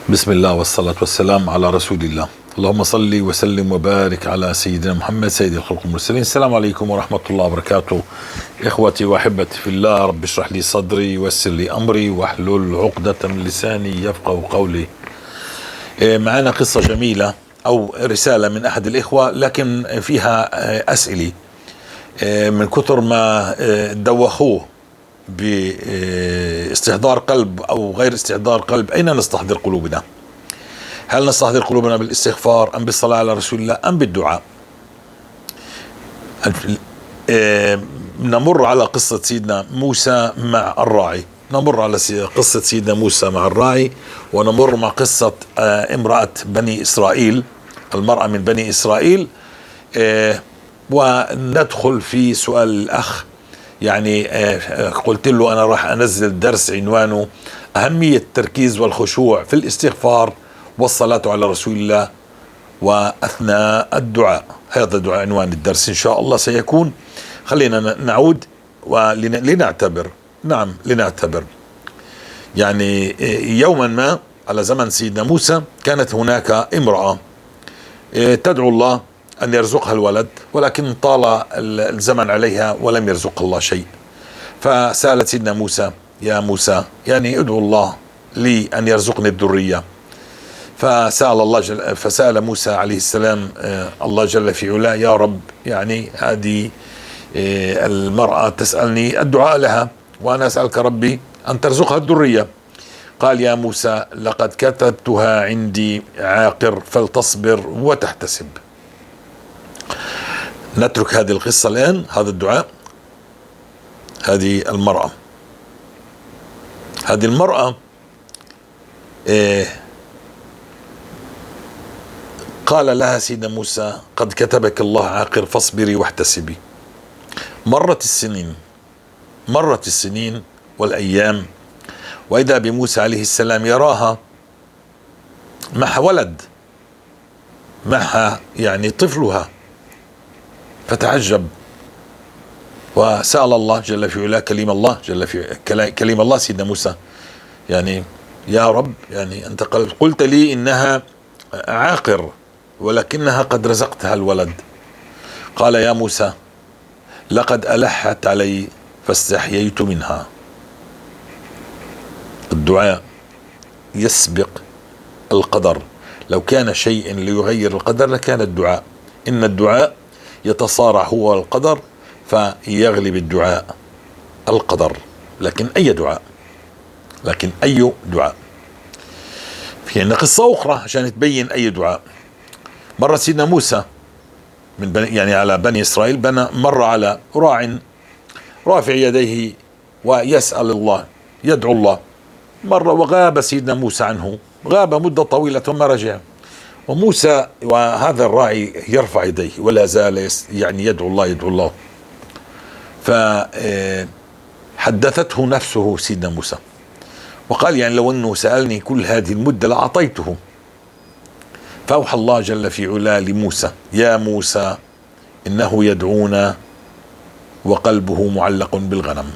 بسم الله والصلاة والسلام على رسول الله. اللهم صل وسلم وبارك على سيدنا محمد سيد الخلق والمرسلين. السلام عليكم ورحمة الله وبركاته. إخوتي وأحبتي في الله، رب اشرح لي صدري ويسر لي أمري واحلل عقدة من لساني يفقه قولي. معنا قصة جميلة أو رسالة من أحد الإخوة، لكن فيها أسئلة. من كثر ما دوخوه باستحضار قلب أو غير استحضار قلب. أين نستحضر قلوبنا؟ هل نستحضر قلوبنا بالاستغفار أم بالصلاة على رسول الله أم بالدعاء؟ نمر على قصة سيدنا موسى مع الراعي، نمر على قصة سيدنا موسى مع الراعي، ونمر مع قصة امرأة بني إسرائيل، المرأة من بني إسرائيل، وندخل في سؤال الأخ. يعني قلت له أنا راح أنزل درس عنوانه أهمية التركيز والخشوع في الاستغفار والصلاة على رسول الله وأثناء الدعاء. هذا دعاء عنوان الدرس إن شاء الله سيكون. خلينا نعود ولنعتبر، نعم لنعتبر. يعني يوما ما على زمن سيدنا موسى كانت هناك امرأة تدعو الله أن يرزقها الولد، ولكن طال الزمن عليها ولم يرزقها الله شيء. فسألت سيدنا موسى: يا موسى، يعني ادعو الله لي أن يرزقني الذرية. فسأل الله جل، فسأل موسى عليه السلام الله جل في علاه: يا رب، يعني هذه المرأة تسألني الدعاء لها، وأنا أسألك ربي أن ترزقها الذرية. قال: يا موسى، لقد كتبتها عندي عاقر، فلتصبر وتحتسب. نترك هذه القصة الآن، هذا الدعاء، هذه المرأة، هذه المرأة قال لها سيدنا موسى: قد كتبك الله عاقر، فاصبري واحتسبي. مرت السنين، مرت السنين والأيام، وإذا بموسى عليه السلام يراها معها ولد، معها يعني طفلها، فتعجب وسأل الله جل في علاه، كليم الله جل في كليم الله سيدنا موسى، يعني يا رب، يعني أنت قلت لي إنها عاقر ولكنها قد رزقتها الولد. قال: يا موسى، لقد ألحت علي فاستحييت منها. الدعاء يسبق القدر، لو كان شيء ليغير القدر لكان الدعاء. إن الدعاء يتصارع هو القدر، فيغلب الدعاء القدر. لكن أي دعاء؟ لكن أي دعاء؟ في عندنا قصة أخرى عشان تبين أي دعاء. مرة سيدنا موسى من بني، يعني على بني إسرائيل، بنى مر على راع رافع يديه ويسأل الله، يدعو الله. مر وغاب سيدنا موسى عنه، غاب مدة طويلة ثم رجع، وموسى وهذا الراعي يرفع يديه ولا زال يعني يدعو الله، يدعو الله. فحدثته نفسه سيدنا موسى وقال: يعني لو أنه سألني كل هذه المدة لأعطيته. فأوحى الله جل في علاه لموسى: يا موسى، إنه يدعونا وقلبه معلق بالغنم.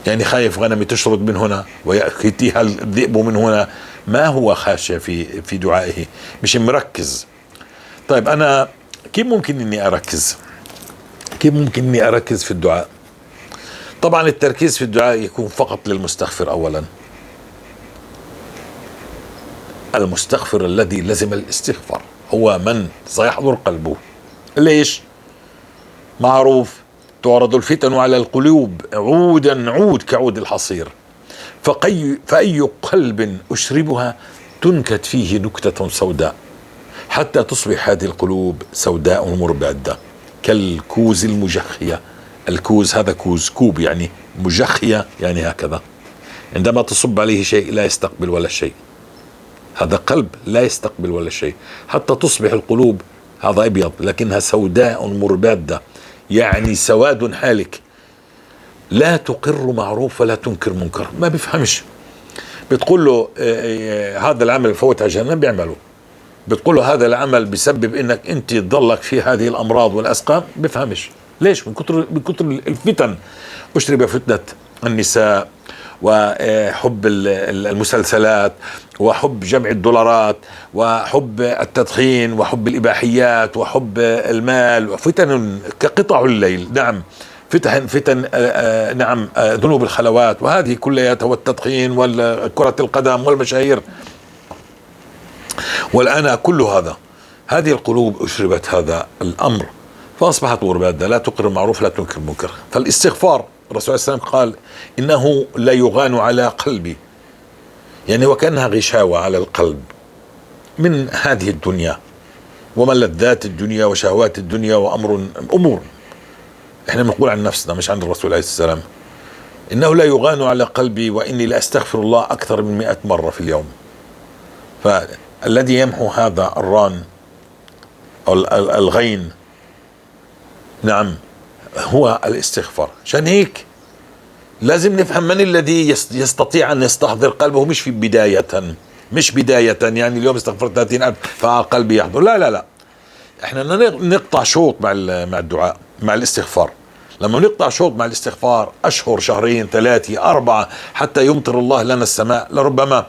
يعني خايف غنمي تشرد من هنا ويأتيها الذئب من هنا، ما هو خاشع في دعائه، مش مركز. طيب أنا كيف ممكن إني أركز؟ كيف ممكن إني أركز في الدعاء؟ طبعا التركيز في الدعاء يكون فقط للمستغفر أولا، المستغفر الذي لزم الاستغفار هو من سيحضر قلبه. ليش؟ معروف تعرض الفتن على القلوب عودا عود كعود الحصير، فأي قلب أشربها تنكت فيه نكتة سوداء حتى تصبح هذه القلوب سوداء مربدة كالكوز المجخية. الكوز هذا كوز، كوب يعني مجخية، يعني هكذا عندما تصب عليه شيء لا يستقبل ولا شيء، هذا قلب لا يستقبل ولا شيء، حتى تصبح القلوب هذا أبيض لكنها سوداء مربادة، يعني سواد حالك، لا تقر معروف ولا تنكر منكر. ما بيفهمش، بتقول له هذا العمل فوت على جهنم بيعمله، بتقول له هذا العمل بسبب انك انت تضلك في هذه الامراض والاسقام، بفهمش. ليش؟ من كثر الفتن. اشرب فتنة النساء، وحب المسلسلات وحب جمع الدولارات وحب التدخين وحب الإباحيات وحب المال، وفتن كقطع الليل. نعم، فتن نعم، ذنوب الخلوات، وهذه كلياتها، والتدخين وكرة القدم والمشاهير. والآن كل هذا، هذه القلوب أشربت هذا الأمر فأصبحت غربادا، لا تقر المعروف لا تنكر المنكر. فالاستغفار، الرسول عليه السلام قال إنه لا يغان على قلبي، يعني وكأنها غشاوة على القلب من هذه الدنيا وملذات الدنيا وشهوات الدنيا وأمر أمور. احنا بنقول عن نفسنا مش عن الرسول عليه السلام، إنه لا يغان على قلبي وإني لأستغفر الله أكثر من 100 مرة في اليوم. فالذي يمحو هذا الران أو الغين، نعم، هو الاستغفار. عشان هيك لازم نفهم من الذي يستطيع أن يستحضر قلبه، مش في بداية، مش بداية يعني اليوم استغفرت 30,000 فقلبي يحضر، لا لا لا، احنا نقطع شوط مع الدعاء، مع الاستغفار. لما نقطع شوط مع الاستغفار أشهر، شهرين، 3، 4، حتى يمطر الله لنا السماء. لربما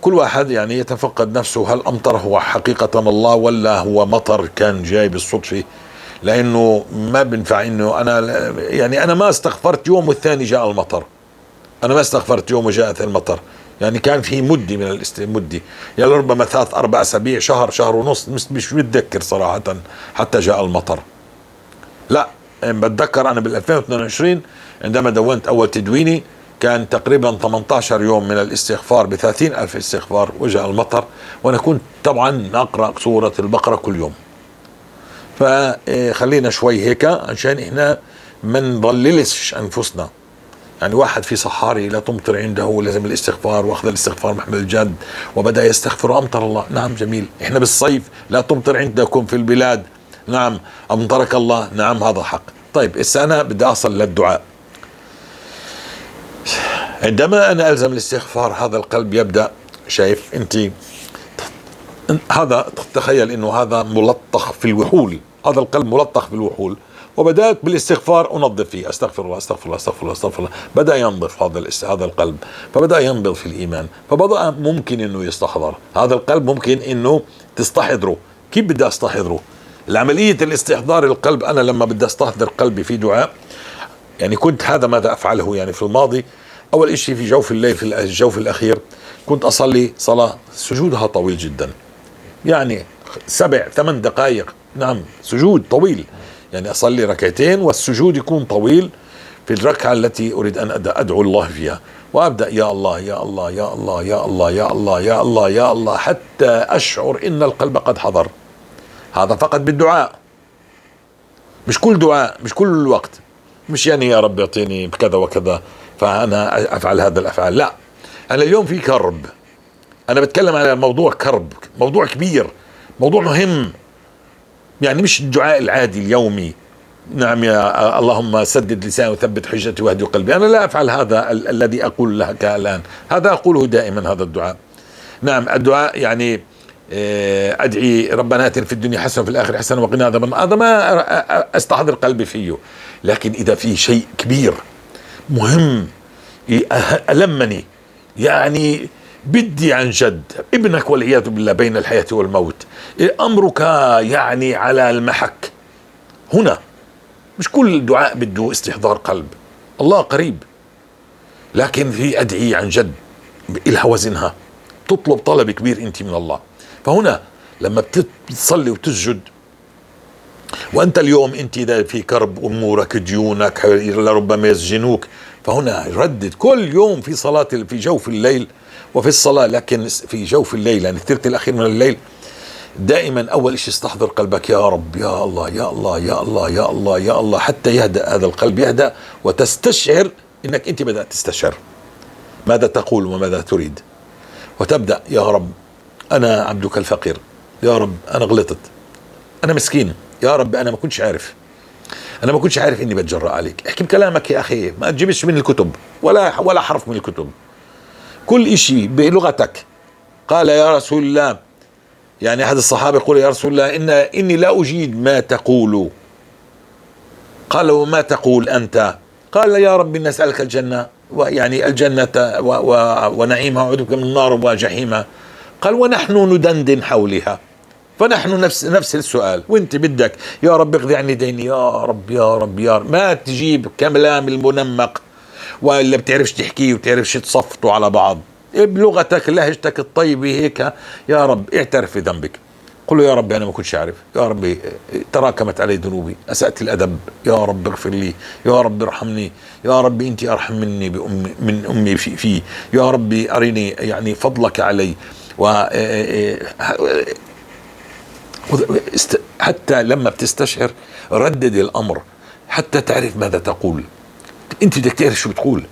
كل واحد يعني يتفقد نفسه، هل أمطر هو حقيقة الله ولا هو مطر كان جاي بالصدفة؟ لأنه ما بنفع إنه أنا يعني أنا ما استغفرت يوم والثاني جاء المطر، أنا ما استغفرت يوم وجاءت المطر، يعني كان في مدة من مدة، يعني ربما 3 4 أسابيع، شهر، شهر ونص، مش متذكر صراحة حتى جاء المطر. لا، بتذكر أنا بال 2022 عندما دونت أول تدويني كان تقريبا 18 يوم من الاستغفار ب30,000 استغفار وجاء المطر، وأنا كنت طبعا أقرأ سورة البقرة كل يوم. فخلينا شوي هيك عشان إحنا ما نضللش أنفسنا. يعني واحد في صحاري لا تمطر عنده، لازم الاستغفار، واخذ الاستغفار محمل الجد وبدأ يستغفر وأمطر الله. نعم جميل. إحنا بالصيف لا تمطر عندكم في البلاد، نعم أمطرك الله، نعم هذا حق. طيب هسه أنا بدي أصل للدعاء. عندما أنا ألزم الاستغفار هذا القلب يبدأ، شايف أنت هذا، تخيل إنه هذا ملطخ في الوحول، هذا القلب ملطخ في الوحول، وبدأت بالاستغفار أنظف فيه، أستغفر الله أستغفر الله أستغفر الله أستغفر الله، بدأ ينظف هذا القلب، فبدأ ينبض في الإيمان، فبدأ ممكن إنه يستحضر هذا القلب، ممكن إنه تستحضره. كيف بدي أستحضره؟ العملية الاستحضار القلب، أنا لما بدي أستحضر قلبي في دعاء، يعني كنت هذا ماذا أفعله يعني في الماضي. أول إشي في جوف الليل، في الجوف الأخير كنت أصلي صلاة سجودها طويل جدا، يعني 7-8 دقائق، نعم سجود طويل، يعني أصلي ركعتين والسجود يكون طويل في الركعة التي أريد أن أدعو الله فيها، وأبدأ يا الله يا الله يا الله يا الله يا الله يا الله يا الله حتى أشعر إن القلب قد حضر. هذا فقط بالدعاء، مش كل دعاء، مش كل الوقت، مش يعني يا رب اعطيني كذا وكذا فأنا أفعل هذا الأفعال، لا. أنا اليوم في كرب، أنا بتكلم على موضوع كرب، موضوع كبير، موضوع مهم، يعني مش الدعاء العادي اليومي، نعم يا اللهم سدد لساني وثبت حجتي واهدي قلبي. أنا لا أفعل هذا الذي أقول لك الآن، هذا أقوله دائما، هذا الدعاء. نعم الدعاء يعني أدعي ربنا آتنا في الدنيا حسنة وفي الآخرة حسنة وقنا عذاب النار، هذا ما أستحضر قلبي فيه. لكن إذا في شيء كبير مهم ألمني، يعني بدي عن جد ابنك والعياذ بالله بين الحياة والموت، أمرك يعني على المحك، هنا مش كل دعاء بده استحضار قلب، الله قريب، لكن في أدعية عن جد إلها وزنها، تطلب طلب كبير أنت من الله. فهنا لما بتصلي وتسجد وأنت اليوم أنت إذا في كرب، أمورك، ديونك، لربما يسجنوك، فهنا ردد كل يوم في صلاة، في جوف الليل وفي الصلاة، لكن في جوف الليل يعني الثلث الأخير من الليل دائما أول شيء استحضر قلبك، يا رب يا الله يا الله يا الله يا الله يا الله، حتى يهدأ هذا القلب، يهدأ وتستشعر إنك أنت بدأت تستشعر ماذا تقول وماذا تريد، وتبدأ يا رب أنا عبدك الفقير، يا رب أنا غلطت، أنا مسكين، يا رب أنا ما كنتش عارف، أنا ما كنتش عارف إني بتجرأ عليك، احكي بكلامك يا أخي، ما تجيبش من الكتب ولا حرف من الكتب، كل إشي بلغتك. قال يا رسول الله، يعني أحد الصحابة يقول يا رسول الله إني لا أجيد ما تقول. قال وما تقول أنت؟ قال يا رب إني أسألك الجنة ويعني الجنة ونعيمها، وأعوذ بك من النار وجحيمها. قال ونحن ندندن حولها. فنحن نفس السؤال، وانت بدك يا رب اقضي عني ديني، يا رب يا رب يا رب، ما تجيب كلام المنمق ولا بتعرفش تحكيه وبتعرفش تصفطه على بعض، بلغتك لهجتك الطيبة هيك، يا رب اعترف بذنبك، قل له يا رب أنا ما كنتش أعرف، يا رب تراكمت علي ذنوبي، أسأت الأدب، يا رب اغفر لي، يا رب ارحمني، يا رب أنت أرحم مني بأمي، من أمي في، يا رب أرني يعني فضلك علي. و حتى لما بتستشعر ردد الأمر حتى تعرف ماذا تقول، أنت بدك تعرف شو بتقول.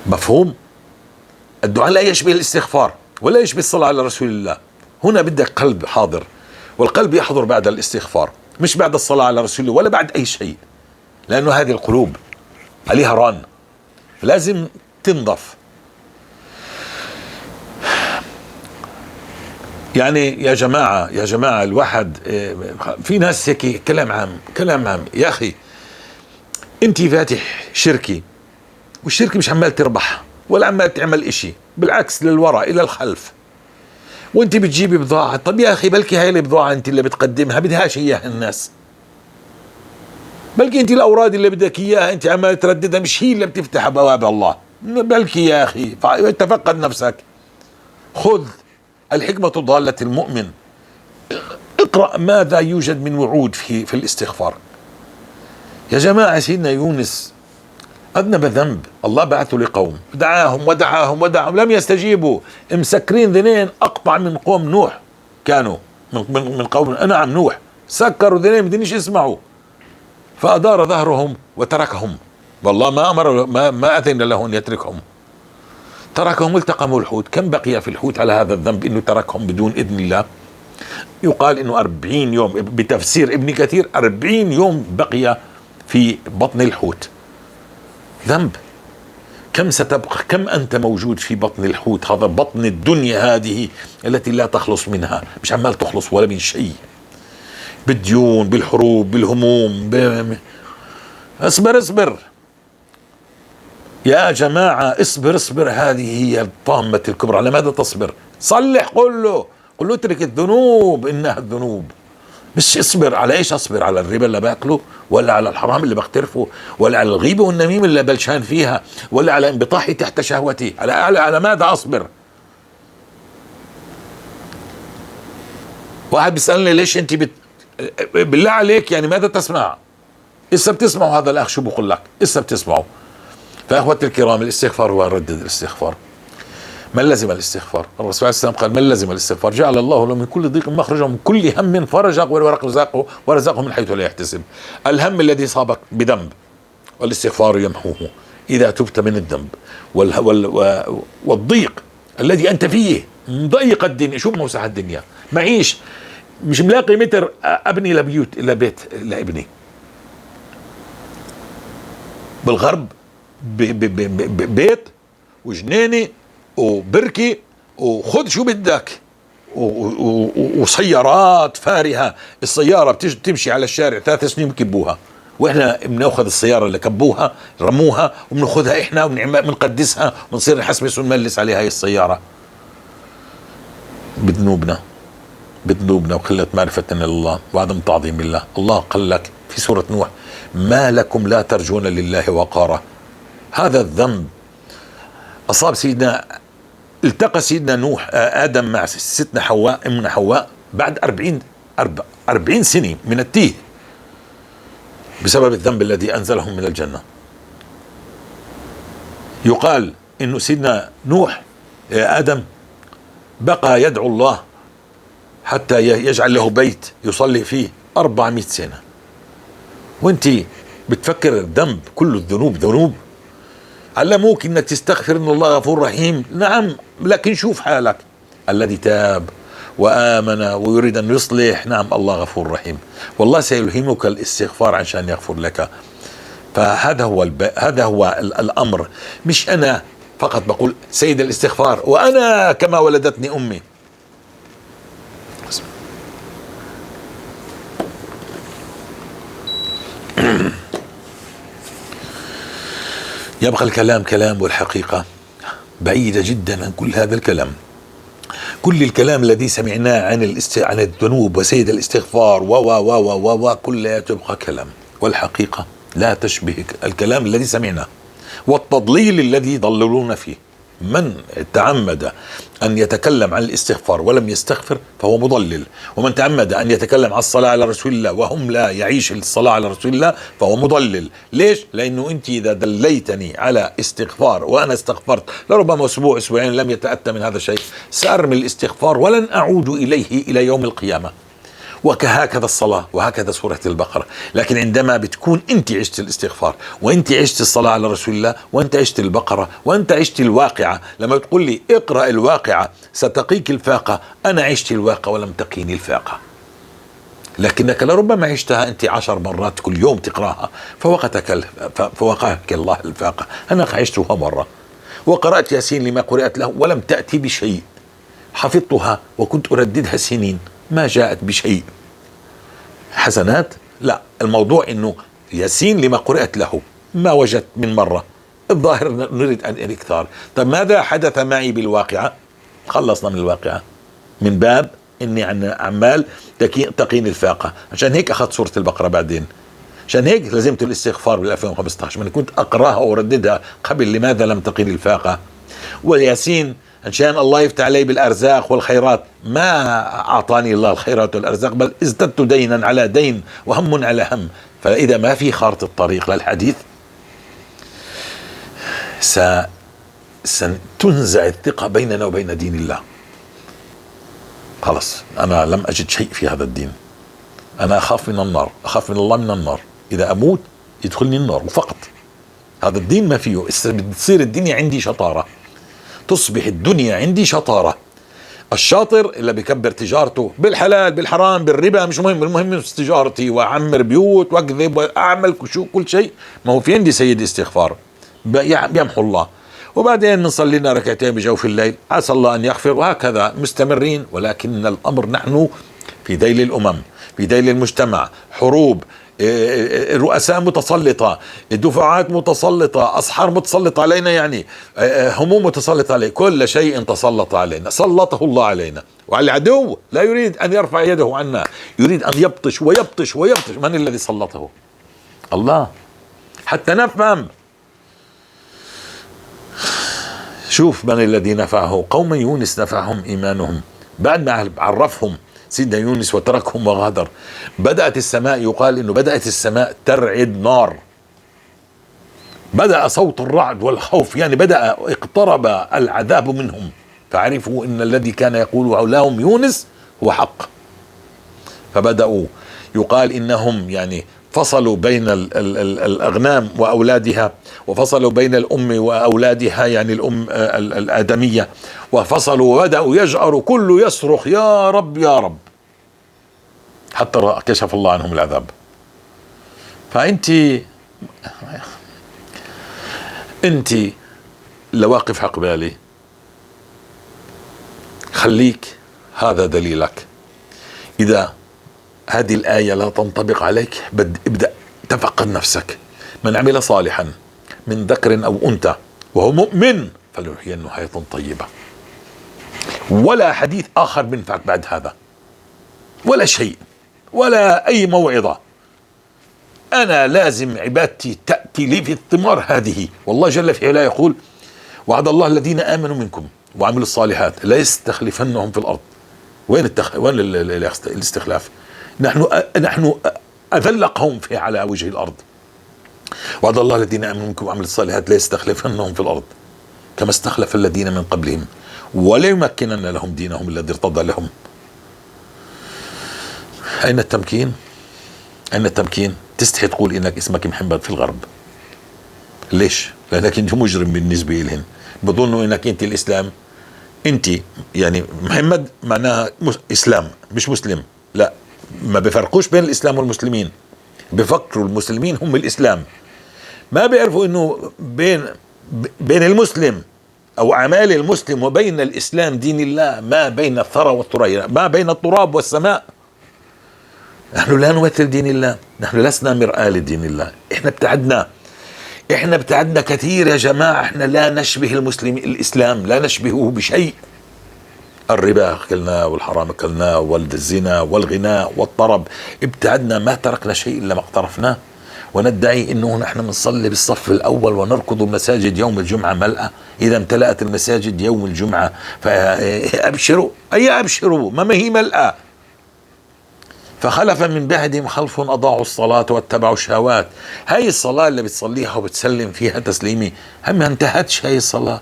مفهوم؟ الدعاء لا يشبه الاستغفار ولا يشبه الصلاة على رسول الله. هنا بدك قلب حاضر، والقلب يحضر بعد الاستغفار، مش بعد الصلاة على رسول الله ولا بعد أي شيء، لأنه هذه القلوب عليها ران، لازم تنظف. يعني يا جماعة، يا جماعة، الواحد في ناس هيك كلام عام، كلام عام. يا أخي أنت فاتح شركة، والشركة مش عمال تربح ولا عمال تعمل إشي، بالعكس للوراء إلى الخلف، وانت بتجيبي بضاعة. طب يا أخي بلكي هاي البضاعة انت اللي بتقدمها بدهاش إياها الناس، بلكي انت الأوراد اللي بدك إياها انت عمال ترددها مش هي اللي بتفتح أبواب الله. بلكي يا أخي تفقد نفسك، خذ الحكمة ضالة المؤمن، اقرأ ماذا يوجد من وعود في الاستغفار. يا جماعة سيدنا يونس أذنب ذنب، الله بعثه لقوم، دعاهم ودعاهم ودعاهم لم يستجيبوا، مسكرين ذنين أقطع من قوم نوح، كانوا من قوم نعم نوح، سكروا ذنين بدنيش يسمعوا، فأدار ظهرهم وتركهم. والله ما أمر، ما أذن له أن يتركهم، تركهم التقموا الحوت. كم بقي في الحوت على هذا الذنب إنه تركهم بدون إذن الله؟ يقال إنه 40 يوم، بتفسير ابن كثير 40 يوم بقي في بطن الحوت. ذنب. كم ستبقى، كم أنت موجود في بطن الحوت؟ هذا بطن الدنيا هذه التي لا تخلص منها، مش عمال تخلص ولا من شيء، بالديون، بالحروب، بالهموم، اصبر اصبر يا جماعة، اصبر اصبر. هذه هي الطامة الكبرى. على ماذا تصبر؟ صلح، قل له، قل له اترك الذنوب إنها الذنوب. مش اصبر على ايش؟ اصبر على الربا اللي باكله، ولا على الحرام اللي بقترفه، ولا على الغيبة والنميمة اللي بلشان فيها، ولا على انبطاحي تحت شهوتي، على ماذا اصبر؟ واحد بيسألني ليش انت بالله عليك يعني ماذا تسمع؟ إسا بتسمعوا هذا الاخ شو بقول لك؟ إسا بتسمعوا. فاخوتي الكرام، الاستغفار هو ردد الاستغفار. من لزم الاستغفار؟ الرسول عليه السلام قال من لزم الاستغفار جعل الله له من كل ضيق مخرجا ومن كل هم فرجا ورزقه من حيث لا يحتسب. الهم الذي صابك بذنب والاستغفار يمحوه إذا تبت من الذنب، والضيق الذي أنت فيه، مضيق الدنيا، شو موسع الدنيا، معيش مش ملاقي متر أبني لبيوت لبيت لابني. بالغرب بيت وجنينة وبركة وخذ شو بدك وسيارات فارهة. السيارة بتمشي على الشارع 3 سنين بكبوها، واحنا بناخذ السيارة اللي كبوها رموها وبناخذها احنا وبنقدسها ونصير نحسبس ونملس عليها هاي السيارة. بذنوبنا، بذنوبنا وقلة معرفتنا لله وعدم تعظيم الله. الله قال لك في سورة نوح ما لكم لا ترجون لله وقارا. هذا الذنب أصاب سيدنا، التقى سيدنا نوح آدم مع ستنا حواء أمنا حواء بعد 40 سنة من التيه بسبب الذنب الذي أنزلهم من الجنة. يقال إنه سيدنا نوح آدم بقى يدعو الله حتى يجعل له بيت يصلي فيه 400 سنة. وانت بتفكر الذنب كل الذنوب ذنوب؟ علموك انك تستغفر ان الله غفور رحيم، نعم، لكن شوف حالك. الذي تاب وآمن ويريد أن يصلح، نعم الله غفور رحيم، والله سيلهمك الاستغفار عشان يغفر لك. فهذا هو هذا هو الأمر. مش أنا فقط بقول سيد الاستغفار وأنا كما ولدتني أمي. يبقى الكلام كلام، والحقيقة بعيدة جدا عن كل هذا الكلام. كل الكلام الذي سمعناه عن الذنوب وسيد الاستغفار و و و و و كلها تبقى كلام، والحقيقة لا تشبه الكلام الذي سمعناه والتضليل الذي ضللونا فيه. من تعمد أن يتكلم عن الاستغفار ولم يستغفر فهو مضلل، ومن تعمد أن يتكلم عن الصلاة على رسول الله وهم لا يعيش الصلاة على رسول الله فهو مضلل. ليش؟ لأنه أنت إذا دليتني على استغفار وأنا استغفرت لربما أسبوع أسبوعين لم يتأتى من هذا الشيء، سأرمي الاستغفار ولن أعود إليه إلى يوم القيامة. وكهكذا الصلاة وهكذا سورة البقرة. لكن عندما بتكون أنت عشت الاستغفار وأنت عشت الصلاة على رسول الله وأنت عشت البقرة وأنت عشت الواقعة، لما تقول لي اقرأ الواقعة ستقيك الفاقة، أنا عشت الواقعة ولم تقيني الفاقة، لكنك لربما عشتها أنت 10 مرات كل يوم تقرأها فوقعك الله الفاقة. أنا عشتها مرة وقرأت ياسين لما قرأت له ولم تأتي بشيء، حفظتها وكنت أرددها سنين ما جاءت بشيء. حسنات؟ لا، الموضوع انه ياسين لما قرأت له ما وجدت من مرة، الظاهر نريد أن الاكثار. طيب ماذا حدث معي بالواقعة؟ خلصنا من الواقعة من باب اني عمال تقين الفاقة، عشان هيك اخذت سورة البقرة بعدين، عشان هيك لزمت الاستغفار بال 2015، من كنت اقراها وارددها قبل، لماذا لم تقين الفاقة؟ والياسين عشان الله يفتح علي بالأرزاق والخيرات، ما أعطاني الله الخيرات والأرزاق، بل ازددت دينا على دين وهم على هم. فإذا ما في خارطة الطريق للحديث ستنزع الثقة بيننا وبين دين الله. خلص أنا لم أجد شيء في هذا الدين، أنا أخاف من النار، أخاف من الله من النار، إذا أموت يدخلني النار وفقط. هذا الدين ما فيه، تصير الدنيا عندي شطارة، تصبح الدنيا عندي شطارة. الشاطر اللي بيكبر تجارته بالحلال بالحرام بالربا مش مهم، المهم تجارتي وأعمر بيوت وأكذب وأعمل كل شيء، ما هو في عندي سيد استغفار يمحو الله، وبعدين نصلي لنا ركعتين بجوف الليل عسى الله أن يغفر، وهكذا مستمرين. ولكن الأمر نحن في ذيل الأمم، في ذيل المجتمع، حروب، رؤساء متسلطة، دفعات متسلطة، أسحار متسلطة علينا، يعني هموم متسلطة علينا، كل شيء تسلط علينا، سلطه الله علينا. وعلى العدو لا يريد أن يرفع يده عنا، يريد أن يبطش ويبطش ويبطش. من الذي سلطه؟ الله. حتى نفهم، شوف من الذي نفعه. قوم يونس نفعهم إيمانهم بعد ما عرفهم سيدنا يونس وتركهم وغادر. بدأت السماء، يقال انه بدأت السماء ترعد نار، بدأ صوت الرعد والخوف، يعني بدأ اقترب العذاب منهم، فعرفوا ان الذي كان يقول لهم يونس هو حق. فبدأوا، يقال انهم يعني فصلوا بين الأغنام وأولادها، وفصلوا بين الأم وأولادها، يعني الأم الآدمية، وفصلوا وبدأوا يجأروا، كله يصرخ يا رب يا رب، حتى كشف الله عنهم العذاب. فأنت أنت لواقف حقبالي، خليك هذا دليلك. إذا هذه الآية لا تنطبق عليك ابدأ تفقد نفسك. من عمل صالحا من ذكر أو أنثى وهو مؤمن فليحيينه حياة طيبة. ولا حديث آخر بينفعك بعد هذا، ولا شيء، ولا أي موعظة. أنا لازم عبادتي تأتي لي في الثمار هذه. والله جل في علاه يقول وعد الله الذين آمنوا منكم وعملوا الصالحات لا يستخلفنهم في الأرض. وين وين الاستخلاف؟ نحن أذل قوم في على وجه الأرض. وعد الله الذين آمنوا منكم وعملوا الصالحات لا يستخلفنهم في الأرض كما استخلف الذين من قبلهم ولا يمكنن لهم دينهم الذي ارتضى لهم. أين التمكين؟ أين التمكين؟ تستحي تقول إنك اسمك محمد في الغرب. ليش؟ لأنك أنت مجرم بالنسبة لهم، بظنوا إنك أنت الإسلام، أنت يعني محمد معناها إسلام مش مسلم. لا، ما بفرقوش بين الإسلام والمسلمين، بفكروا المسلمين هم الإسلام. ما بيعرفوا إنه بين المسلم أو أعمال المسلم وبين الإسلام دين الله ما بين الثرى والثريا، ما بين التراب والسماء. نحن لا نمثل دين الله، نحن لسنا مرآة لدين الله، إحنا ابتعدنا. احنا ابتعدنا كثير يا جماعة، احنا لا نشبه المسلمين، الإسلام لا نشبهه بشيء. الربا أكلناه والحرام أكلناه والزنا والغناء والطرب، ابتعدنا، ما تركنا شيء إلا ما اقترفناه. وندعي انه نحن بنصلي بالصف الاول ونركض المساجد يوم الجمعة ملأى. اذا امتلأت المساجد يوم الجمعة فابشروا، اي ابشروا، ما هي ملأى. فخلف من بعدهم خلف اضاعوا الصلاة واتبعوا الشهوات. هاي الصلاة اللي بتصليها وبتسلم فيها تسليمي، هم ما انتهتش هاي الصلاة.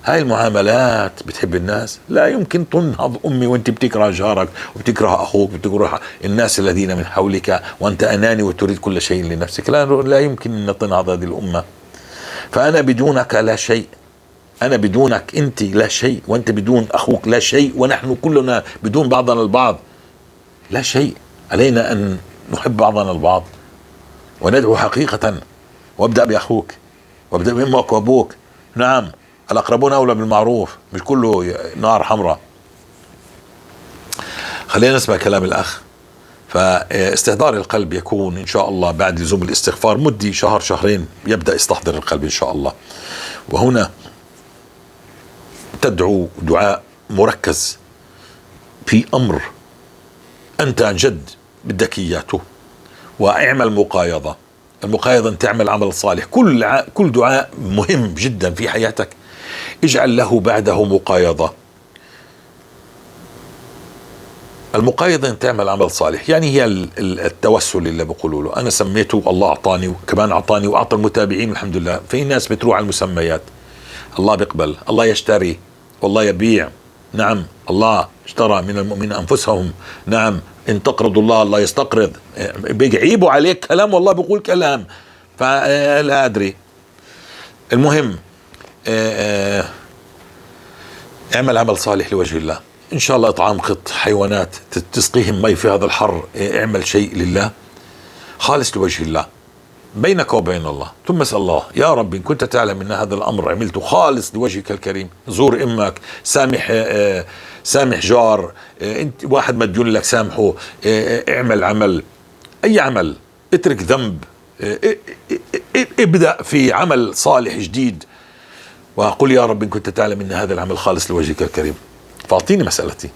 هاي المعاملات بتحب الناس، لا يمكن تنهض أمي وانت بتكره جارك وبتكره أخوك وبتكره الناس الذين من حولك، وأنت أناني وتريد كل شيء لنفسك. لا, لا يمكن أن تنهض هذه الأمة. فأنا بدونك لا شيء، أنا بدونك أنت لا شيء، وأنت بدون أخوك لا شيء، ونحن كلنا بدون بعضنا البعض لا شيء. علينا أن نحب بعضنا البعض وندعو حقيقة. وابدأ بأخوك وابدأ بأمك وأبوك. نعم، الأقربون أولى بالمعروف، مش كله نار حمراء. خلينا نسمع كلام الأخ. فاستحضار القلب يكون إن شاء الله بعد لزوم الاستغفار مدي شهر شهرين يبدأ يستحضر القلب إن شاء الله. وهنا تدعو دعاء مركز في أمر أنت عن جد بدك إياته، واعمل مقايضة. المقايضة أن تعمل عمل صالح. كل دعاء مهم جدا في حياتك اجعل له بعده مقايضة. المقايضة أن تعمل عمل صالح، يعني هي التوسل اللي بقولوا له. أنا سميته الله أعطاني، وكمان أعطاني وأعطى المتابعين الحمد لله. في ناس بتروح على المسميات، الله بيقبل، الله يشتري والله يبيع. نعم، الله اشترى من المؤمنين أنفسهم. نعم، إن تقرضوا الله الله يستقرض. بيعيبوا عليك كلام والله بيقول كلام، فلا أدري. المهم اعمل عمل صالح لوجه الله إن شاء الله. إطعام قط، حيوانات، تسقيهم مي في هذا الحر، اعمل شيء لله خالص لوجه الله بينك وبين الله. ثم اسأل الله يا رب إن كنت تعلم أن هذا الأمر عملته خالص لوجهك الكريم. زور أمك، سامح، سامح جار، أنت واحد مديون لك سامحه، اعمل عمل، أي عمل، اترك ذنب، ابدأ في عمل صالح جديد، وقل يا رب إن كنت تعلم أن هذا العمل خالص لوجهك الكريم فأعطيني مسألتي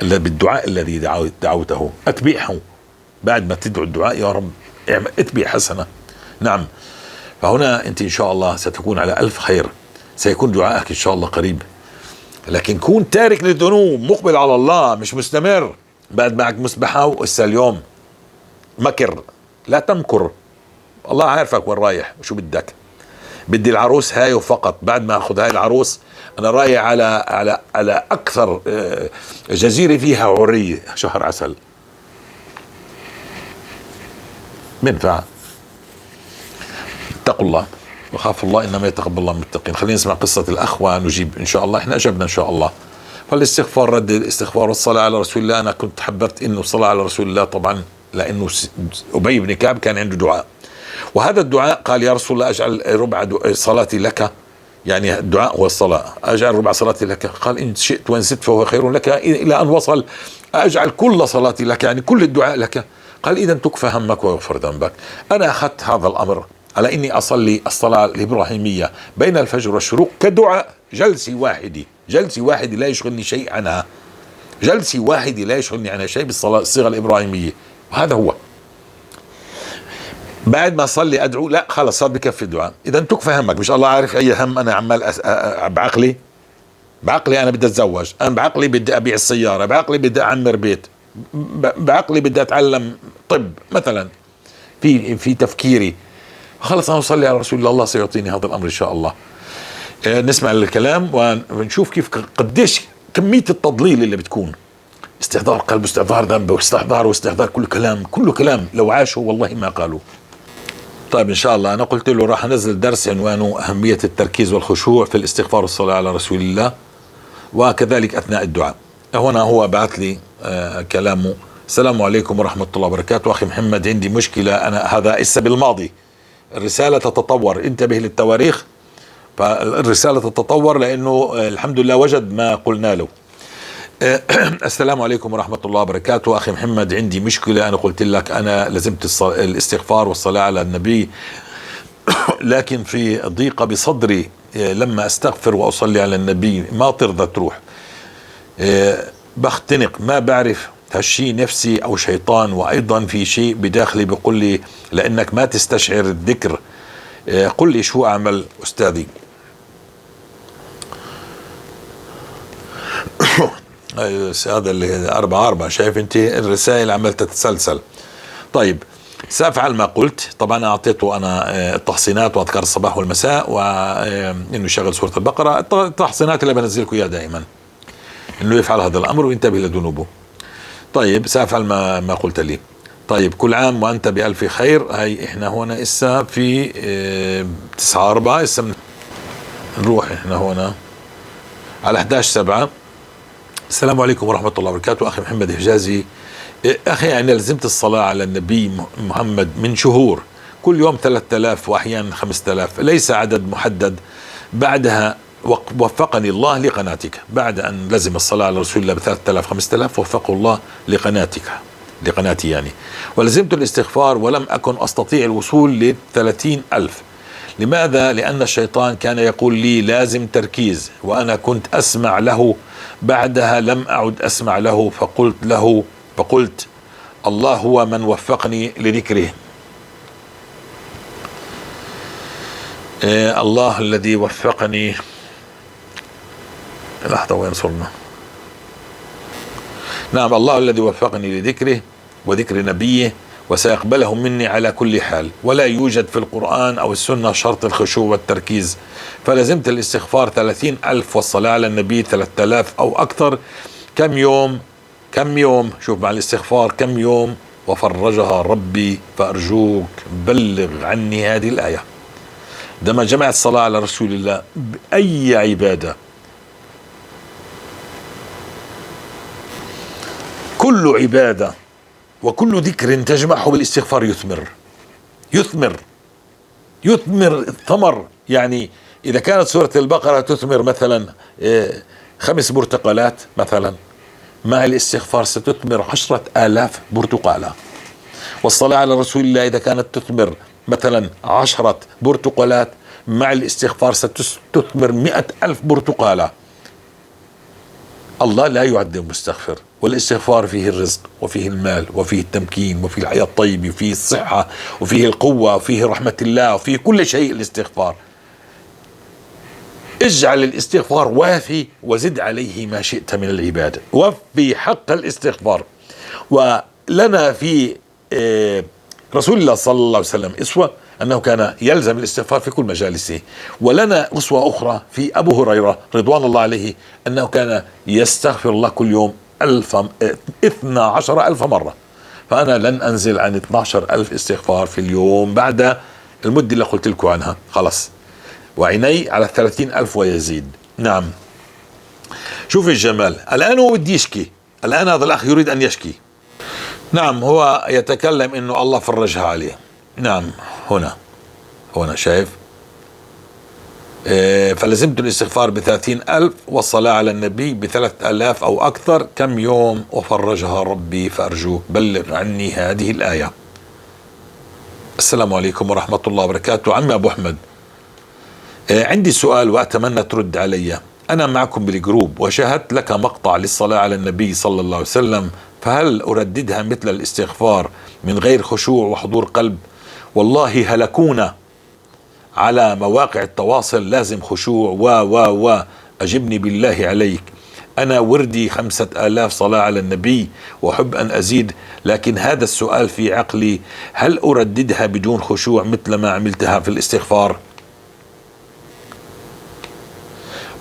بالدعاء الذي دعوته أتبعه. بعد ما تدعو الدعاء يا رب اتبع حسنة. نعم، فهنا أنت إن شاء الله ستكون على ألف خير، سيكون دعائك إن شاء الله قريب. لكن كون تارك للذنوب، مقبل على الله، مش مستمر. بعد معك مسبحة وإسا اليوم مكر، لا تمكر، الله عارفك وين رايح وشو بدك. بدي العروس هاي وفقط، بعد ما اخذ هاي العروس انا رايح على على على اكثر جزيرة فيها عريه شهر عسل. بينفع. اتقوا الله وخافوا الله، انما يتقبل الله من المتقين. خلينا نسمع قصة الاخ ونجيب ان شاء الله. احنا اجبنا ان شاء الله. فالاستغفار، رد الاستغفار والصلاة على رسول الله. انا كنت حببت انه الصلاة على رسول الله طبعا، لانه ابي بن كعب كان عنده دعاء، وهذا الدعاء قال يا رسول الله اجعل ربع صلاتي لك، يعني الدعاء هو الصلاة، اجعل ربع صلاتي لك. قال ان شئت وان زدت فهو خير لك، الى ان وصل اجعل كل صلاتي لك، يعني كل الدعاء لك. قال اذا تكفى همك ويغفر ذنبك. انا اخذت هذا الامر على اني اصلي الصلاة الابراهيمية بين الفجر والشروق كدعاء، جلسي واحدة، جلسي واحدة لا يشغلني شيء عنها، جلسي واحدة لا يشغلني عنها شيء بالصلاة الصيغة الابراهيمية. وهذا هو. بعد ما اصلي ادعو، لا خلص صار بكفي الدعاء. اذا تكفى همك، مش الله عارف اي هم انا عمال بعقلي، بعقلي انا بدي اتزوج، انا بعقلي بدي ابيع السيارة، بعقلي بدي اعمر بيت، بعقلي بدي اتعلم طب مثلا، في تفكيري. خلص انا اصلي على رسول الله، الله سيعطيني هذا الامر ان شاء الله. نسمع الكلام ونشوف كيف قديش كمية التضليل اللي بتكون. استحضار قلب، واستحضار ذنب، واستحضار واستحضار، كل كلام، كل كلام لو عاشوا والله ما قالوا. طيب ان شاء الله انا قلت له راح انزل درس عنوانه اهمية التركيز والخشوع في الاستغفار والصلاة على رسول الله، وكذلك اثناء الدعاء. هنا هو بعث لي كلامه. السلام عليكم ورحمة الله وبركاته. اخي محمد، عندي مشكلة، انا هذا لسه بالماضي، الرسالة تتطور، انتبه للتواريخ، فالرساله تتطور لانه الحمد لله وجد ما قلنا له. السلام عليكم ورحمة الله وبركاته. أخي محمد، عندي مشكلة. أنا قلت لك أنا لزمت الاستغفار والصلاة على النبي لكن في ضيقة بصدري لما أستغفر وأصلي على النبي ما ترضى تروح، بختنق، ما بعرف هالشي نفسي أو شيطان. وأيضا في شيء بداخلي بيقول لي لأنك ما تستشعر الذكر، قل لي شو أعمل أستاذي. هذا اللي 4-4، شايف أنت الرسائل عمال تتسلسل. طيب سأفعل ما قلت. طبعا أعطيته أنا التحصينات وأذكار الصباح والمساء، وإنه يشغل سورة البقرة، التحصينات اللي بنزلكم إياها دائما، إنه يفعل هذا الأمر وينتبه لذنوبه. طيب سأفعل ما قلت لي. طيب كل عام وأنت بألف خير. هاي إحنا هنا إسا في 9/4، إسا نروح إحنا هنا على 11/7. السلام عليكم ورحمة الله وبركاته. أخي محمد حجازي، أخي أنا لزمت الصلاة على النبي محمد من شهور، كل يوم 3000 وأحيانا 5000، ليس عدد محدد. بعدها وفقني الله لقناتك، بعد أن لزم الصلاة على رسول الله ب3000 5000 وفقه الله لقناتك، لقناتي يعني. ولزمت الاستغفار ولم أكن أستطيع الوصول ل30,000. لماذا؟ لأن الشيطان كان يقول لي لازم تركيز، وأنا كنت أسمع له، بعدها لم أعد أسمع له، فقلت الله هو من وفقني لذكره. الله الذي وفقني. لحظة وين صرنا؟ نعم، الله الذي وفقني لذكره وذكر نبيه وسيقبله مني على كل حال. ولا يوجد في القرآن أو السنة شرط الخشوع والتركيز، فلزمت الاستغفار 30,000 والصلاة على النبي 3000 أو أكثر. كم يوم؟ كم يوم؟ شوف مع الاستغفار كم يوم وفرجها ربي، فأرجوك بلغ عني هذه الآية. عندما جمعت الصلاة على رسول الله بأي عبادة، كل عبادة وكل ذكر تجمعه بالاستغفار يثمر، يثمر، يثمر الثمر. يعني إذا كانت سورة البقرة تثمر مثلا 5 برتقالات مثلا، مع الاستغفار ستثمر 10,000 برتقالة. والصلاة على رسول الله إذا كانت تثمر مثلا 10 برتقالات، مع الاستغفار ستثمر 100,000 برتقالة. الله لا يعذب المستغفر، والاستغفار فيه الرزق وفيه المال وفيه التمكين وفيه الحياة الطيبة وفيه الصحة وفيه القوة وفيه رحمة الله وفيه كل شيء. الاستغفار، اجعل الاستغفار وافي وزد عليه ما شئت من العبادة، وفي حق الاستغفار. ولنا في رسول الله صلى الله عليه وسلم أسوة أنه كان يلزم الاستغفار في كل مجالسه، ولنا أسوة أخرى في أبو هريرة رضوان الله عليه أنه كان يستغفر الله كل يوم 12,000 مرة. فأنا لن أنزل عن 12,000 استغفار في اليوم بعد المدة اللي قلت لكم عنها، خلاص، وعيني على 30,000 ويزيد. نعم، شوف الجمال. الآن هو بده يشكي، الآن هذا الأخ يريد أن يشكي. نعم، هو يتكلم إنه الله فرجها عليه. نعم، هنا شايف، فلزمت الاستغفار ب30,000 والصلاة على النبي ب3000 أو أكثر كم يوم وفرجها ربي، فأرجوك بلغ عني هذه الآية. السلام عليكم ورحمة الله وبركاته. عمي أبو أحمد، عندي سؤال وأتمنى ترد علي. أنا معكم بالجروب وشاهدت لك مقطع للصلاة على النبي صلى الله عليه وسلم، فهل أرددها مثل الاستغفار من غير خشوع وحضور قلب؟ والله هلكونا على مواقع التواصل، لازم خشوع و و و. أجبني بالله عليك، أنا وردي 5000 صلاة على النبي وأحب أن أزيد، لكن هذا السؤال في عقلي، هل أرددها بدون خشوع مثل ما عملتها في الاستغفار؟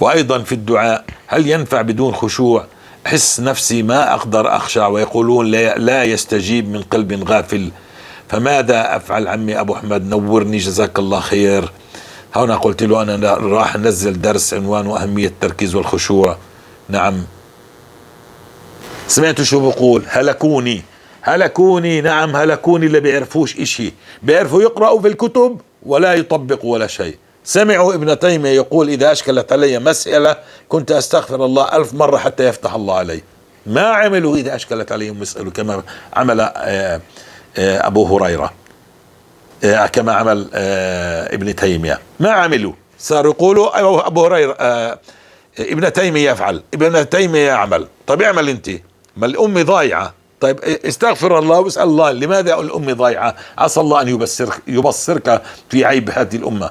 وأيضا في الدعاء هل ينفع بدون خشوع؟ أحس نفسي ما أقدر أخشع ويقولون لا يستجيب من قلب غافل، فماذا أفعل عمي أبو أحمد؟ نورني جزاك الله خير. هنا قلت له أنا راح أنزل درس عنوانه أهمية التركيز والخشوع. نعم، سمعتوا شو بقول؟ هلكوني هلكوني، نعم هلكوني، اللي بيعرفوش إشي، بيعرفوا يقرأوا في الكتب ولا يطبقوا ولا شيء. سمعوا ابن تيمية يقول إذا أشكلت علي مسألة كنت أستغفر الله 1000 مرة حتى يفتح الله علي. ما عملوا إذا أشكلت عليهم مسألة كما عمل أبو هريرة. كما عمل ابن تيمية. ما عملوا، صاروا يقولوا أبو هريرة ابن تيمية يفعل، ابن تيمية يعمل. طيب اعمل انت، ما الأمة ضايعة. طيب استغفر الله واسأل الله لماذا الأمة ضايعة، عسى الله أن يبصرك في عيب هذه الأمة.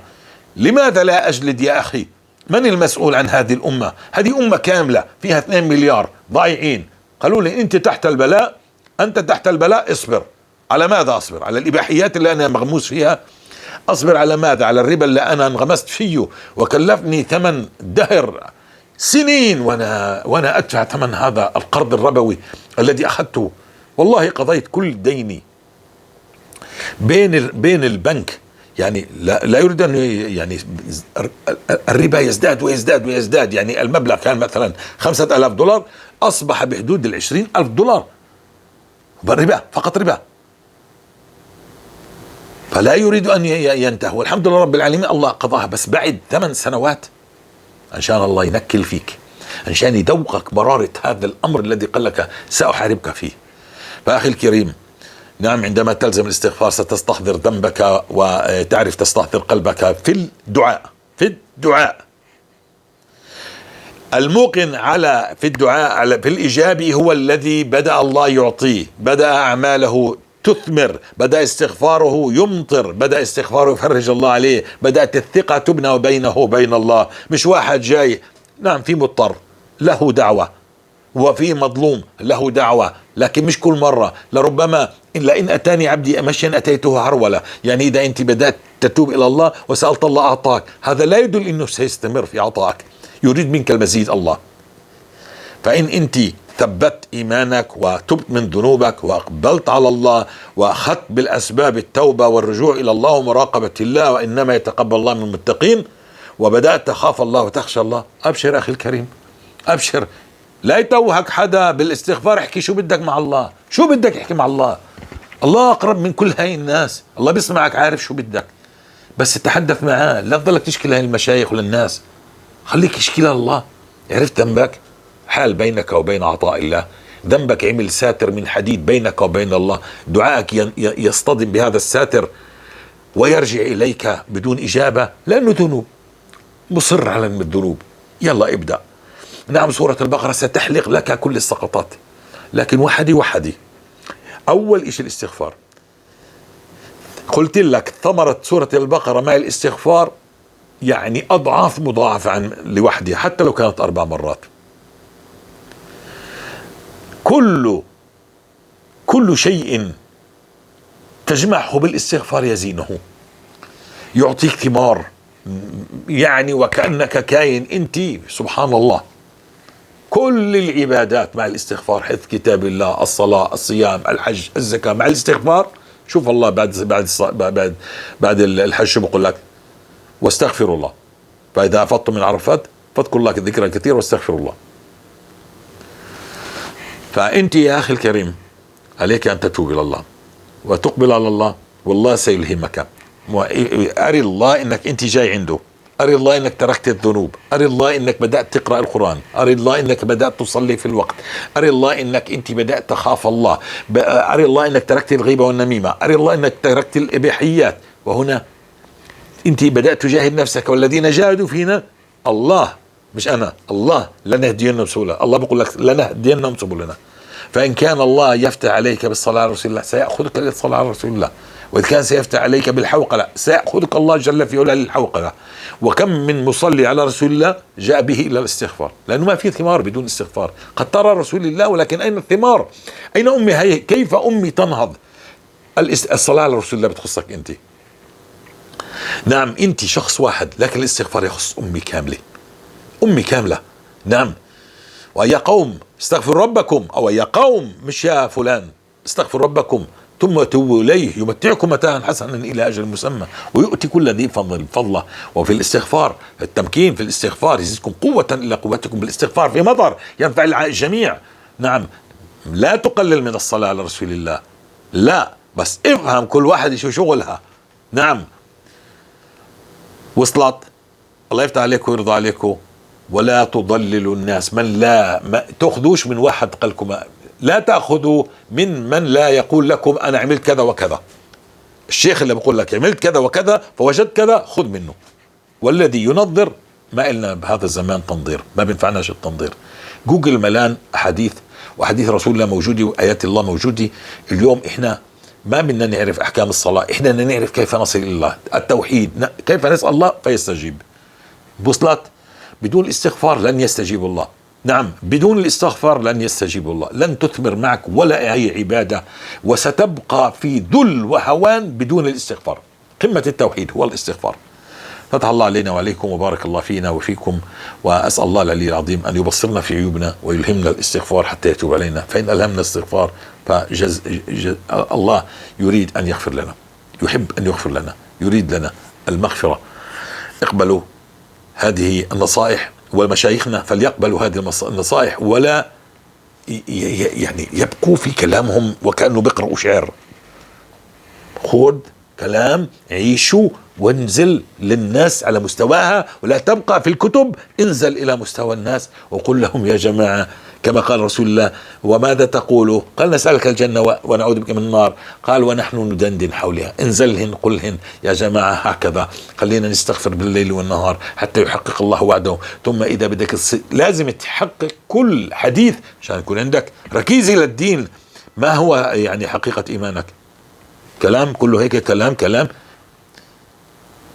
لماذا لا أجلد يا أخي؟ من المسؤول عن هذه الأمة؟ هذه أمة كاملة فيها 2 مليار ضايعين. قالوا لي أنت تحت البلاء، أنت تحت البلاء، اصبر. على ماذا أصبر؟ على الإباحيات اللي أنا مغموس فيها؟ أصبر على ماذا؟ على الربا اللي أنا انغمست فيه وكلفني ثمن دهر سنين وأنا أدفع ثمن هذا القرض الربوي الذي أخذته. والله قضيت كل ديني بين البنك، يعني لا يريد أن يعني الربا يزداد ويزداد ويزداد. يعني المبلغ كان مثلا 5000 دولار أصبح بحدود 20,000 دولار بالربا، فقط ربا. فلا يريد أن ينتهي. والحمد لله رب العالمين الله قضاها، بس بعد 8 سنوات عشان الله ينكل فيك، عشان يذوقك مرارة هذا الأمر الذي قال لك سأحاربك فيه. فأخي الكريم، نعم عندما تلزم الاستغفار ستستحضر ذنبك وتعرف تستحضر قلبك في الدعاء. في الدعاء الموقن على في الدعاء على في الإجابة هو الذي بدأ الله يعطيه، بدأ أعماله تثمر، بدأ استغفاره يمطر، بدأ استغفاره يفرج الله عليه، بدأت الثقة تبنى بينه وبين الله. مش واحد جاي، نعم في مضطر له دعوة وفي مظلوم له دعوة، لكن مش كل مرة. لربما إن أتاني عبدي مشيا أتيته هرولة. يعني إذا أنت بدأت تتوب إلى الله وسألت الله أعطاك، هذا لا يدل أنه سيستمر في عطائك، يريد منك المزيد الله. فإن أنت ثبت إيمانك وتبت من ذنوبك وأقبلت على الله وأخذت بالأسباب التوبة والرجوع إلى الله ومراقبة الله، وإنما يتقبل الله من المتقين، وبدأت تخاف الله وتخشى الله، أبشر أخي الكريم، أبشر. لا يتوهك حدا بالاستغفار، احكي شو بدك مع الله، شو بدك احكي مع الله. الله أقرب من كل هاي الناس، الله بيسمعك، عارف شو بدك، بس تحدث معاه. لا تضلك تشكي لهي المشايخ وللناس، خليك اشكي لله. عرفت ذنبك، حال بينك وبين عطاء الله، ذنبك عمل ساتر من حديد بينك وبين الله، دعائك يصطدم بهذا الساتر ويرجع إليك بدون إجابة، لأنه ذنوب، مصر على الذنوب. يلا ابدأ. نعم سورة البقرة ستحلق لك كل السقطات، لكن وحدي وحدي. أول إشي الاستغفار. قلت لك ثمرة سورة البقرة مع الاستغفار يعني أضعاف مضاعفة عن لوحدها، حتى لو كانت 4 مرات. كل شيء تجمعه بالاستغفار يزينه، يعطيك ثمار، يعني وكأنك كاين أنت. سبحان الله. كل العبادات مع الاستغفار، حفظ كتاب الله، الصلاة، الصيام، الحج، الزكاة، مع الاستغفار. شوف الله بعد بعد بعد بعد الحج شو بقول لك؟ واستغفروا الله، فإذا أفضتم من عرفات فاذكروا الله ذكرا كثيرا واستغفروا الله. فأنت يا أخي الكريم عليك أن تتوب إلى الله وتقبل على الله، والله سيلهمك. أري الله إنك أنت جاي عنده، أري الله إنك تركت الذنوب، أري الله إنك بدأت تقرأ القرآن، أري الله إنك بدأت تصلي في الوقت، أري الله إنك أنت بدأت تخاف الله، أري الله إنك تركت الغيبة والنميمة، أري الله إنك تركت الإباحيات. وهنا أنت بدأت تجاهد نفسك، والذين جاهدوا فينا الله، مش أنا، الله لنهدينهم سبلنا. الله بيقول لك لنهدينهم سبلنا. فإن كان الله يفتح عليك بالصلاة على رسول الله سيأخذك للصلاة على رسول الله، وإذا كان سيفتح عليك بالحوقلة سيأخذك الله جل في علاه للحوقلة. وكم من مصلي على رسول الله جاء به إلى الاستغفار، لأنه ما في ثمار بدون استغفار. قد ترى رسول الله ولكن أين الثمار؟ أين أمي؟ هي كيف أمي تنهض؟ الصلاة على رسول الله بتخصك أنت. نعم أنت شخص واحد، لكن الاستغفار يخص أمي كاملة، أمي كاملة. نعم، ويا قوم استغفروا ربكم، أو يا قوم مش يا فلان، استغفروا ربكم ثم توبوا إليه يمتعكم متاعا حسنا إلى أجل مسمى ويؤتي كل ذي فضل فضله. وفي الاستغفار التمكين، في الاستغفار يزيدكم قوة إلى قوتكم، بالاستغفار في مطر ينفع الجميع. نعم، لا تقلل من الصلاة على رسول الله، لا، بس افهم كل واحد شو شغلها. نعم، وصلت. الله يفتح عليكم ويرضى عليكم. ولا تضللوا الناس، من لا ما تأخذوش من واحد قالكم، لا تأخذوا من لا يقول لكم أنا عملت كذا وكذا. الشيخ اللي بقول لك عملت كذا وكذا فوجدت كذا، خذ منه. والذي ينظر، ما إلنا بهذا الزمان تنظير، ما بينفعناش التنظير. جوجل ملان أحاديث، وأحاديث رسول الله موجودة، وآيات الله موجودة. اليوم إحنا ما بدنا نعرف أحكام الصلاة، إحنا بدنا نعرف كيف نصل إلى الله، التوحيد، كيف نسأل الله فيستجيب. بوصلات بدون الاستغفار لن يستجيب الله. نعم، بدون الاستغفار لن يستجيب الله، لن تثمر معك ولا أي عبادة، وستبقى في ذل وهوان بدون الاستغفار. قمة التوحيد هو الاستغفار. فتح الله علينا وعليكم، وبارك الله فينا وفيكم، وأسأل الله العلي العظيم أن يبصرنا في عيوبنا ويلهمنا الاستغفار حتى يتوب علينا. فإن ألهمنا الاستغفار فجز جز الله يريد أن يغفر لنا، يحب أن يغفر لنا، يريد لنا المغفرة. اقبلوا هذه النصائح، ومشايخنا فليقبلوا هذه النصائح، ولا يبقوا في كلامهم وكأنه بيقرأوا شعر. خذ كلام، عيشوا، وانزل للناس على مستواها، ولا تبقى في الكتب. انزل إلى مستوى الناس وقل لهم يا جماعة، كما قال رسول الله: وماذا تقولوا؟ قال: نسألك الجنة ونعوذ بك من النار. قال: ونحن ندندن حولها. انزلهن، قلهن يا جماعة هكذا، خلينا نستغفر بالليل والنهار حتى يحقق الله وعده. ثم إذا بدك لازم تحقق كل حديث عشان يكون عندك ركيزة للدين. ما هو حقيقة إيمانك؟ كلام كله هيك كلام كلام.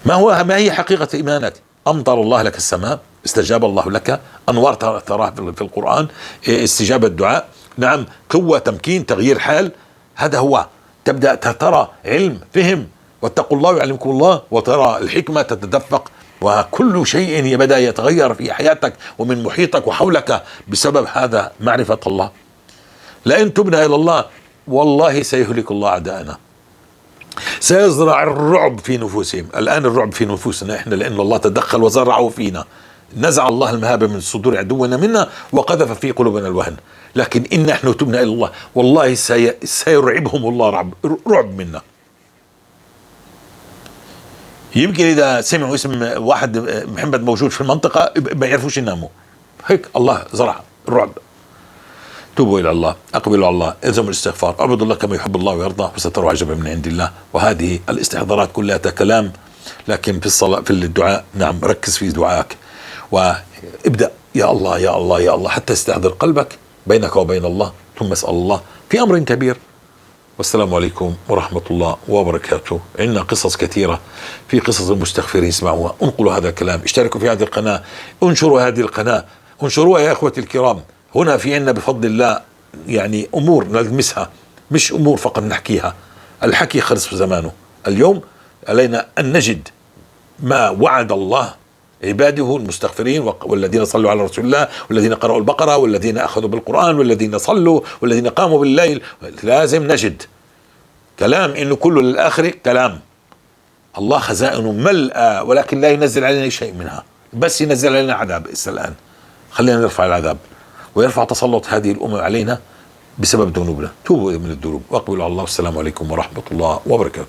ما هي حقيقة إيمانك؟ أمطر الله لك السماء، استجاب الله لك، أنوار تراه في القرآن، استجابة الدعاء، نعم، قوة، تمكين، تغيير حال. هذا هو. تبدأ ترى علم، فهم، واتقوا الله يعلمكم الله، وترى الحكمة تتدفق، وكل شيء بدأ يتغير في حياتك ومن محيطك وحولك بسبب هذا معرفة الله. لئن تبنا إلى الله والله سيهلك الله أعداءنا، سيزرع الرعب في نفوسهم. الآن الرعب في نفوسنا إحنا، لأن الله تدخل وزرعه فينا، نزع الله المهابة من صدور عدونا منا وقذف في قلوبنا الوهن. لكن إن نحن تبنا إلى الله والله سيرعبهم الله رعب منا. يمكن إذا سمعوا اسم واحد محمد موجود في المنطقة ما يعرفوش يناموا. هيك الله زرع الرعب. توبوا إلى الله، أقبلوا على الله، الزموا الاستغفار، اعبدوا الله كما يحب الله ويرضى، وستروا عجبا من عند الله. وهذه الاستحضارات كلها كلام، لكن في الصلاة، في الدعاء، نعم، ركز في دعائك وابدأ يا الله يا الله يا الله حتى يستحضر قلبك بينك وبين الله، ثم اسأل الله في أمر كبير. والسلام عليكم ورحمة الله وبركاته. عندنا قصص كثيرة في قصص المستغفرين، اسمعوها، انقلوا هذا الكلام، اشتركوا في هذه القناة، انشروا هذه القناة، انشروها يا إخوتي الكرام. هنا في عندنا بفضل الله أمور نلمسها، مش أمور فقط نحكيها. الحكي خلص في زمانه. اليوم علينا أن نجد ما وعد الله عباده المستغفرين والذين صلوا على رسول الله والذين قرأوا البقرة والذين أخذوا بالقرآن والذين صلوا والذين قاموا بالليل. لازم نجد كلام إنه كله للآخر كلام. الله خزائنه ملأى ولكن لا ينزل علينا شيء منها، بس ينزل علينا عذاب. الآن خلينا نرفع العذاب ويرفع تسلط هذه الأمم علينا بسبب ذنوبنا. توبوا من الذنوب واقبلوا على الله. والسلام عليكم ورحمة الله وبركاته.